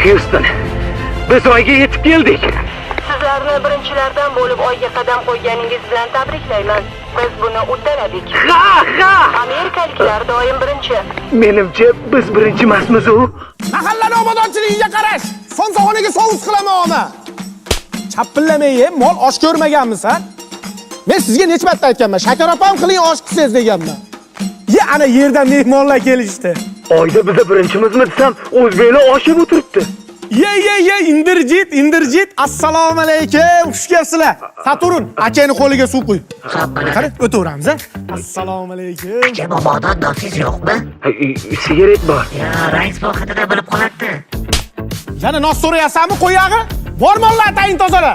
Houston, biz Oyga yetib keldik. Sizlarni birinchilardan bo'lib Oyga qadam qo'yganingiz bilan tabriklayman. Biz buni uddaladik. Ha, ha! Amerikaliklar doim birinchi. Menimcha, biz birinchi emasmiz u. Mahallani obodonchiligiga qarash. Somsaxonaga sovus qilaman oma. Chapillamay ye, mol osh ko'rmaganmisan? Men sizga necha marta aytganman, shakar opam qiling osh qilsangiz deganman. Ye, ana yerdan mehmonlar kelishdi. Oyda biza birinchimizmi desam, o'zbeklar osh yeb o'tiribdi. Ye, ye, ye, Indirjit, Indirjit. Assalomu alaykum. Xush kelibsizlar. Saturn, akani qo'liga suv quy. Qani, o'taveramiz, a? Assalomu alaykum. Aka, bobodan nosingiz yo'qmi? Sigaret bor. Ya, rais haqida bilib qoladi. Yana nos so'rayapsanmi, qo'yag'i? Bor mollar tayin tozala.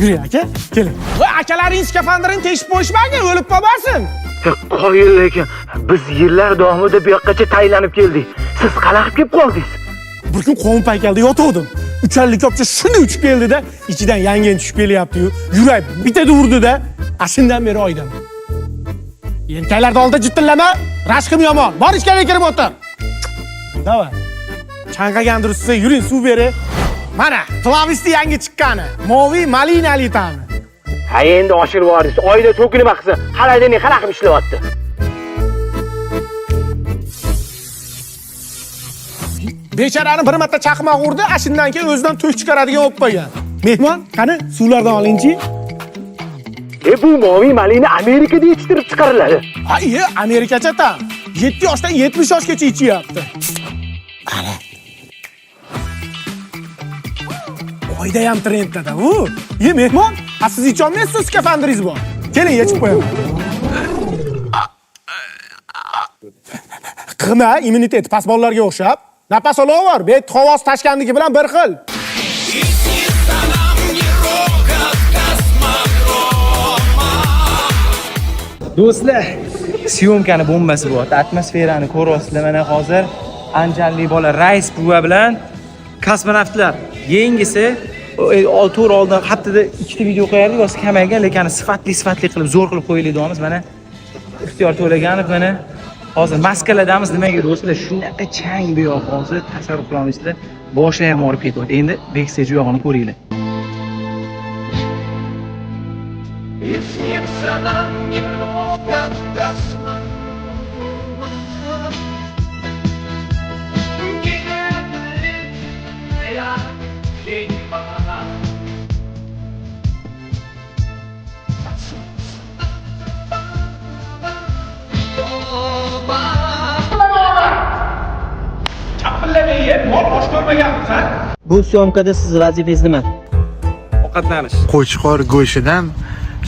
Yuring aka, keling. Voy, akalaring skafandirini teshib qo'yishmagin, o'lib qolmasin. Qoyil lekin biz yillar davomida bu yoqqacha tayinlanib keldik. Siz qanaqa kelib qoldingiz? Bir kun qo'm paykalda yotuvdim. Uchalli kopcha shunday uchib keldi-da, ichidan yangen tushib kelyapti-yu. Yurak bitada urdi-da, shundan beri oydaman. Erkaklarni oldida jittillama, rashqim yomon. Bor ichkariga kirib o'tir. Давай. Chanqagandir sizga, yuring suv beri. Mana, Plavisti yangi chiqqani. Moviy malinali ta'mi. Ha, endi oshirib yubordingiz. Oyda to'ki nima qilsin? Xolodilnik qanaqa qilib ishlayapti? Bechorani bir marta chaqmoq urdi, shundan keyin o'zidan to'k chiqaradigan bo'lib qo'ygan. Mehmon, qani suvlardan olingchi. Bu moviy malina Amerikada yetishtirib chiqariladi. Ha, iye, Amerikacha tam. 7 yoshdan 70 yoshgacha ichyapti. Ana. Oyda ham trendda u. Ye, mehmon, a siz icholmaysiz, skafandringiz bor. Keling, yechib qo'yaman. Qima immunitet past bolalarga o'xshab, napas olaver, bet havosi tashkandiki bilan bir xil. Do'stlar, syomkani bombasi bo'lyapti. Atmosferani ko'ryapsizlar mana hozir. Anjanlik bola Rais buva bilan kosmonavtlar. Yengisi to'g'ri oldin haftada 2 ta video qo'yardik, hozir kamaygan, lekin sifatli qilib, zo'r qilib qo'yaylik. Mana Ixtiyor To'laganov mana hozir maskaladamiz. Nimaga do'stlar, shunaqa chang bu yoq hozir tasavvur qila olmaysizlar. Boshlar ham og'rib ketyapti. Endi backstage u yog'ini ko'ringlar. Chapillamay ye, mol osh ko'rmaganmisan? Bu syomkada siz vazifangiz nima? Ovqatlanish. Qo'chqor go'shidan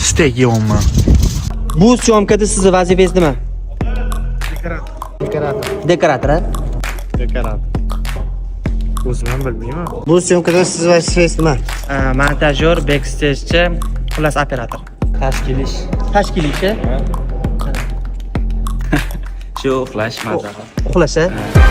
steyk yeyapman. Bu syomkada sizni vazifangiz nima? Dekorator. Dekorator, a? Dekorator. O'zim ham bilmayman. Bu syomkada siz vazifangiz nima? Montajyor, backstagechi, xullas operator. Tashkiliy. Tashkiliychi? Shu uxlash mazasi. Uxlash, a?